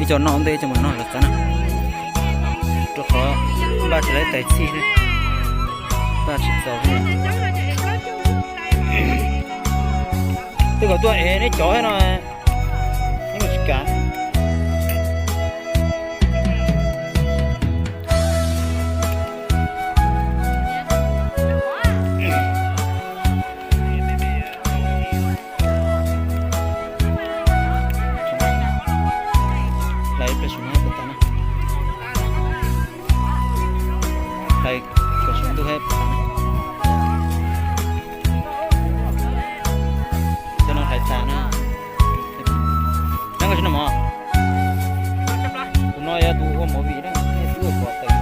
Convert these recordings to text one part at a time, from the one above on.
Coj noj ntej coj mus noj los txav na, rau qhov npaj tsis tau ib tais txhij, npaj tsis txaus. Twb kom tuaj es neb cov no, neb mus tsis kam. Hlais peb sum no puas tag na. Hlais kom sum ntuj hab. Cov no hlais tag na. Nyob koj tsis noj mov. Tus no yog tus ua movie na, tus ua pom tawm.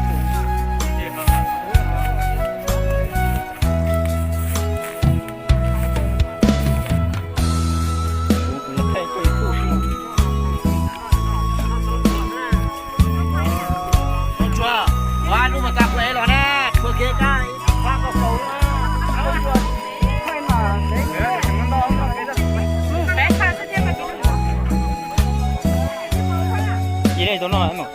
Ib leej tau noj no.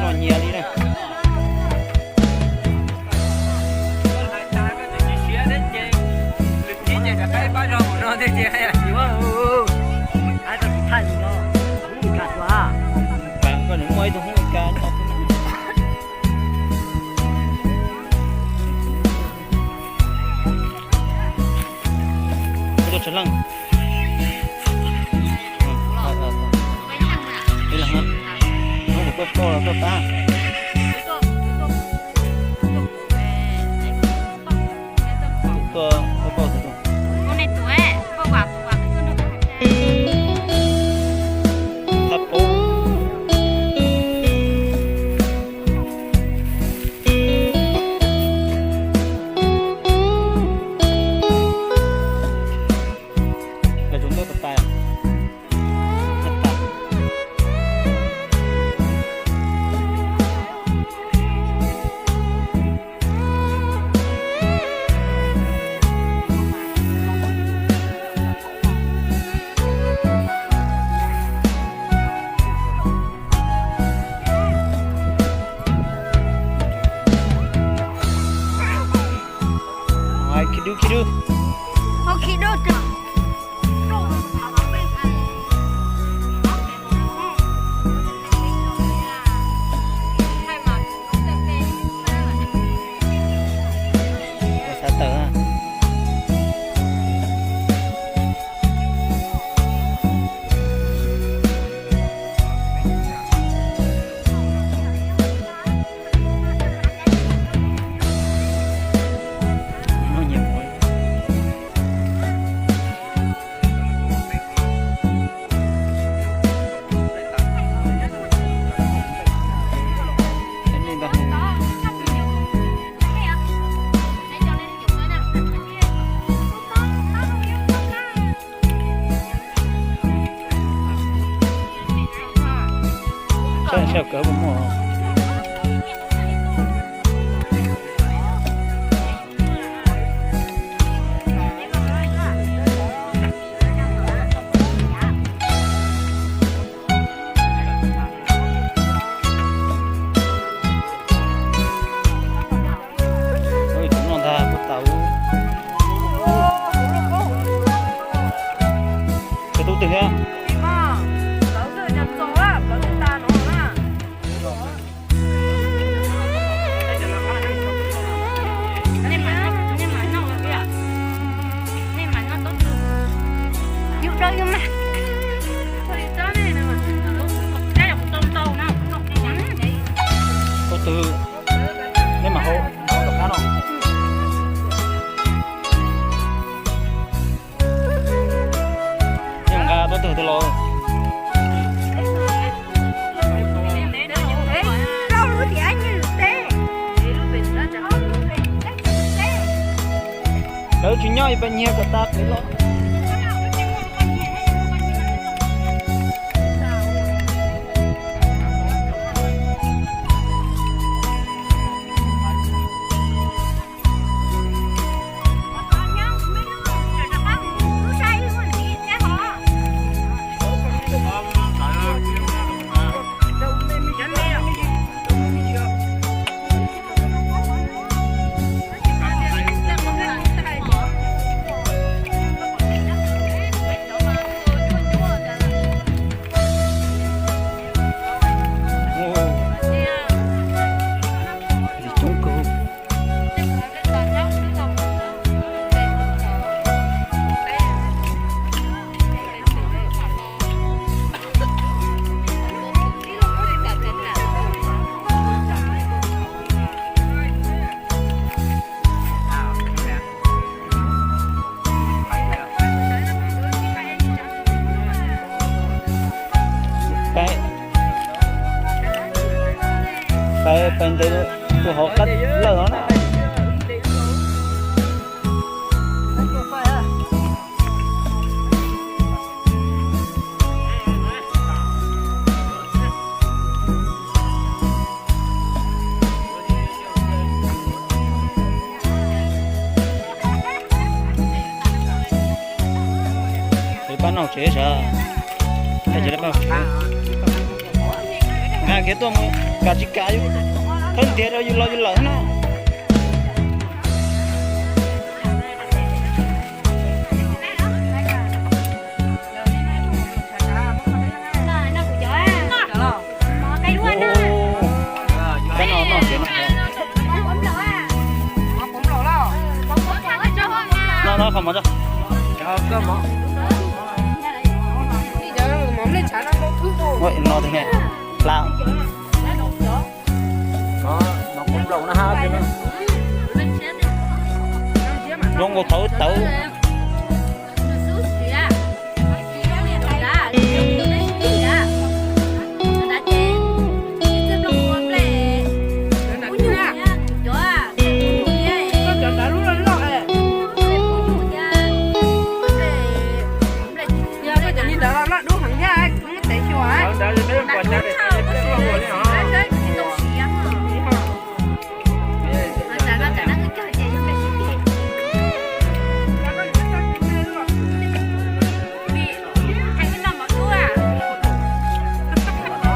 Noj nyias li na. Koj nws muaj ib tug hoob Meskas nyob. Koj tsis leej. Ib leeg, hnub kuv tuaj pauj los tuaj pab. Tuaj pauj tus. Sab sab kawg puas muaj. Tus no ntag puas tau. Koj tub twg thiab? Tub twg, neb mam hau, hau tom qab no. Neb nqa tub twg twg los. Lawv tsis nyob peb nyiag kom tas peb los. Pas ntev tus hauv qab lawj no na. Pab noj tsev sav, pab noj tsev. Nqa kiag tuaj mus, kam tsis kam, thawj ntiag rau yus los yus lawm na. No, no, qhov mov tso. No, no, no. Zoo nkaus tawv tawv.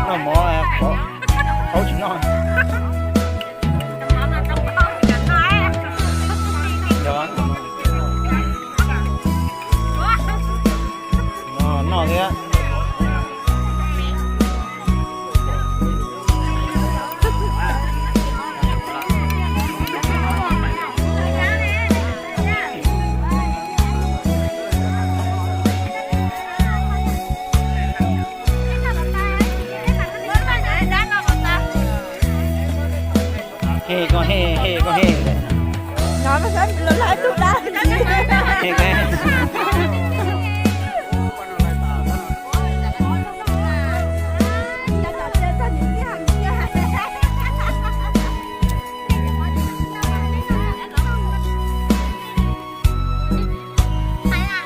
Noj mov, aub tsis noj. Noj thiab. He koj he, he koj he. He koj.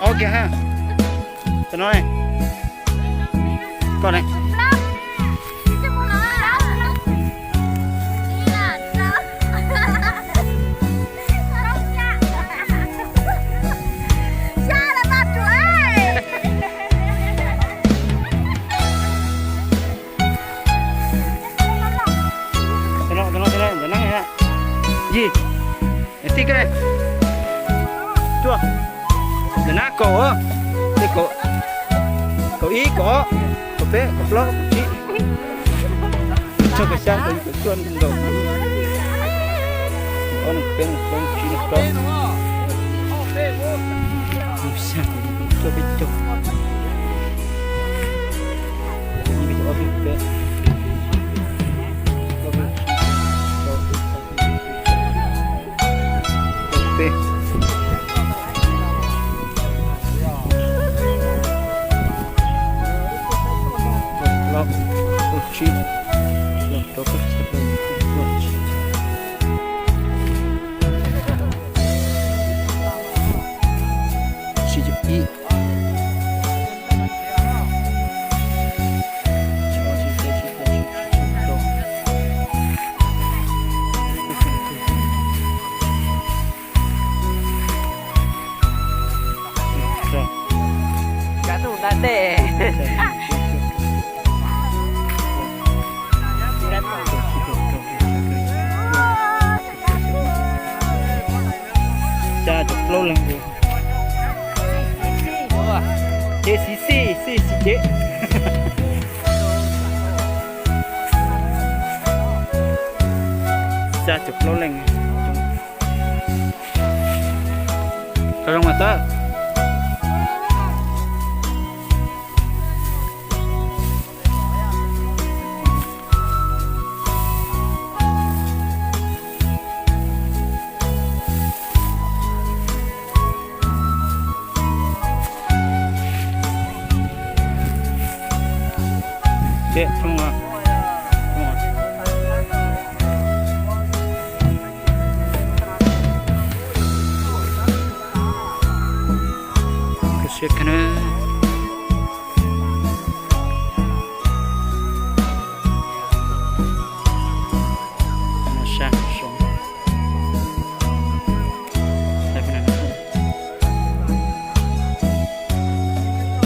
Ok ha. Tau no ne. Koj ne. Yim, tij koj, cuaj, ntawm na kaum, kaum ib, kaum ob, kaum peb, kaum plaub, kaum tsib, kaum xya, kaum yim, kaum cuaj, kaum kaum, ob, nees peb, nees plaub, nees tsib, nees rau, kaum xya, kaum yim, kaum cuaj, peb caug, peb caug ob, peb caug peb, peb, plaub, tsib, rau, tsib caug ib. Xya caum plaub leeg. Ces xij xij xij xij ces xya caum plaub leej. Qhov zoo mas tawb. Tib thoob, thoob. Ces kawg na,